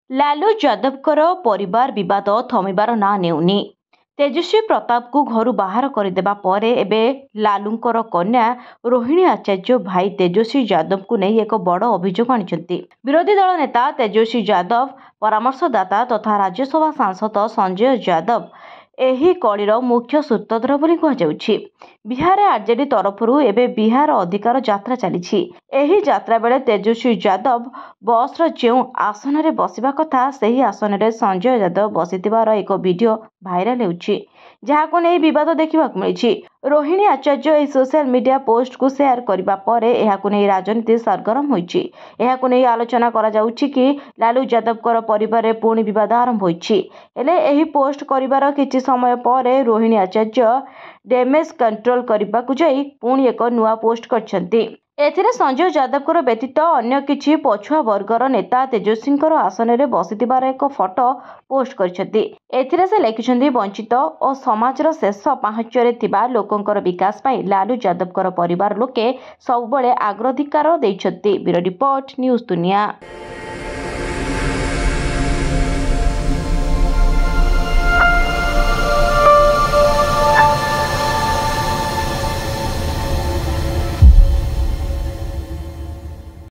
ଲାଲୁ ଯାଦବଙ୍କର ପରିବାର ବିବାଦ ଥମିବାର ନାଁ ନେଉନି। ତେଜସ୍ୱୀ ପ୍ରତାପଙ୍କୁ ଘରୁ ବାହାର କରିଦେବା ପରେ ଏବେ ଲାଲୁଙ୍କର କନ୍ୟା ରୋହିଣୀ ଆଚାର୍ଯ୍ୟ ଭାଇ ତେଜସ୍ୱୀ ଯାଦବଙ୍କୁ ନେଇ ଏକ ବଡ଼ ଅଭିଯୋଗ ଆଣିଛନ୍ତି। ବିରୋଧୀ ଦଳ ନେତା ତେଜସ୍ୱୀ ଯାଦବ ପରାମର୍ଶଦାତା ତଥା ରାଜ୍ୟସଭା ସାଂସଦ ସଞ୍ଜୟ ଯାଦବ ଏହି କଳିର ମୁଖ୍ୟ ସୂତ୍ରଧର ବୋଲି କୁହାଯାଉଛି। ବିହାରରେ ଆରଜେଡି ତରଫରୁ ଏବେ ବିହାର ଅଧିକାର ଯାତ୍ରା ଚାଲିଛି। ଏହି ଯାତ୍ରା ବେଳେ ତେଜସ୍ୱୀ ଯାଦବ ବସ୍ର ଯେଉଁ ଆସନରେ ବସିବା କଥା, ସେହି ଆସନରେ ସଞ୍ଜୟ ଯାଦବ ବସିଥିବାର ଏକ ଭିଡିଓ ଭାଇରାଲ ହେଉଛି, ଯାହାକୁ ନେଇ ବିବାଦ ଦେଖିବାକୁ ମିଳିଛି। ରୋହିଣୀ ଆଚାର୍ଯ୍ୟ ଏହି ସୋସିଆଲ ମିଡିଆ ପୋଷ୍ଟକୁ ସେୟାର କରିବା ପରେ ଏହାକୁ ନେଇ ରାଜନୀତି ସରଗରମ ହୋଇଛି। ଏହାକୁ ନେଇ ଆଲୋଚନା କରାଯାଉଛି କି ଲାଲୁ ଯାଦବଙ୍କର ପରିବାରରେ ପୁଣି ବିବାଦ ଆରମ୍ଭ ହୋଇଛି। ହେଲେ ଏହି ପୋଷ୍ଟ କରିବାର କିଛି ସମୟ ପରେ ରୋହିଣୀ ଆଚାର୍ଯ୍ୟ ଡ୍ୟାମେଜ କଣ୍ଟ୍ରୋଲ କରିବାକୁ ଯାଇ ପୁଣି ଏକ ନୂଆ ପୋଷ୍ଟ କରିଛନ୍ତି। ଏଥିରେ ସଞ୍ଜୟ ଯାଦବଙ୍କର ବ୍ୟତୀତ ଅନ୍ୟ କିଛି ପଛୁଆ ବର୍ଗର ନେତା ତେଜସ୍ୱୀଙ୍କର ଆସନରେ ବସିଥିବାର ଏକ ଫଟୋ ପୋଷ୍ଟ କରିଛନ୍ତି। ଏଥିରେ ସେ ଲେଖିଛନ୍ତି, ବଞ୍ଚିତ ଓ ସମାଜର ଶେଷ ପାହାଚରେ ଥିବା ଲୋକଙ୍କର ବିକାଶ ପାଇଁ ଲାଲୁ ଯାଦବଙ୍କର ପରିବାର ଲୋକେ ସବୁବେଳେ ଅଗ୍ରାଧିକାର ଦେଇଛନ୍ତି। ବ୍ୟୁରୋ ରିପୋର୍ଟ, ନ୍ୟୁଜ୍ ଦୁନିଆ।